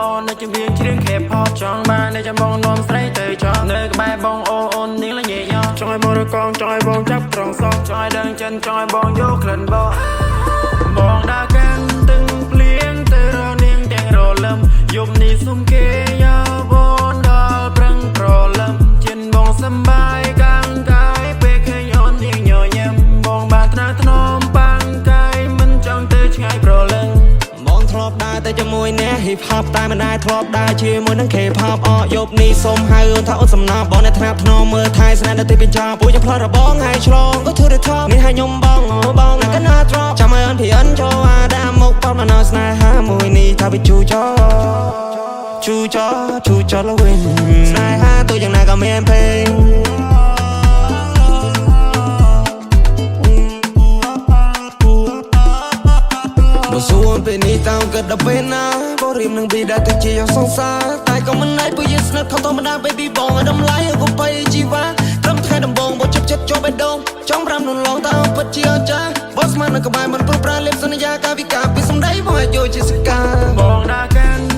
អូននៅជំរៀងច្រៀង K-pop ចង់បាននៅចាំបងនាំស្រីទៅចង់នៅក្បែរបងអូអូននាងលញញចង់ឲ្យបងរកងចង់ឲ្យបងចាប់ត្រង់សងចង់ឲ្យដឹងចិនចង់ឲ្យបងយកក្លិនបងបងដើរកាន់ទឹងភ្លៀងទៅរកនាងទាំងរលឹមយប់នេះសុំគេយកបងដល់ប្រឹងប្រលឹមជិនបងសំបាយកាងកាយពេលឃើញអូននាងញញឹមបងបានថ្នាក់ថ្នមបាងកាយមិនចង់ទៅឆ្ងាយប្រលឹង បងធ្លាប់ដើរតែជាមួយអ្នក hip hop តែមិនដែលធ្លាប់ដើរជាមួយនឹង K-pop អយប់នេះសូមហៅអូនថាអូនសំណប់បងអ្នកថ្នាក់ថ្នមមើលថែស្នេហ៍នៅទីបញ្ចប់ពួកខ្ញុំផ្លោះរបងហើយឆ្លង go to the top នេះឲ្យខ្ញុំបងអូបងណាកណា drop ចាំឲ្យអូន PN ចូលអាដាក់មុខប៉មនៅស្នេហាមួយនេះថាវាជូចជូចជូចលវិញស្នេហាទូយ៉ាងណាក៏មានពេង បើសួរពេលនេះតើគិតដល់ពេលណាបងរៀមនឹងពីដែលទៅជាយ៉ាងសង្សារតែក៏មិនអាចពួកយើងស្និទ្ធខុសធម្មតា baby បងឲ្យតម្លៃឲ្យកុំបីជីវ៉ាត្រឹមថ្ងៃដំបូងបងចិត្តចិត្តជាប់បេះដូងចង់ប្រាំនុនឡងតើពិតជាអស្ចារ្យបងស្មាននៅក្បែរមិនព្រោះប្រាលេបសន្យាកាយវិការពីសម្ដីបងឲ្យយកជាសកា បងដើរកាន់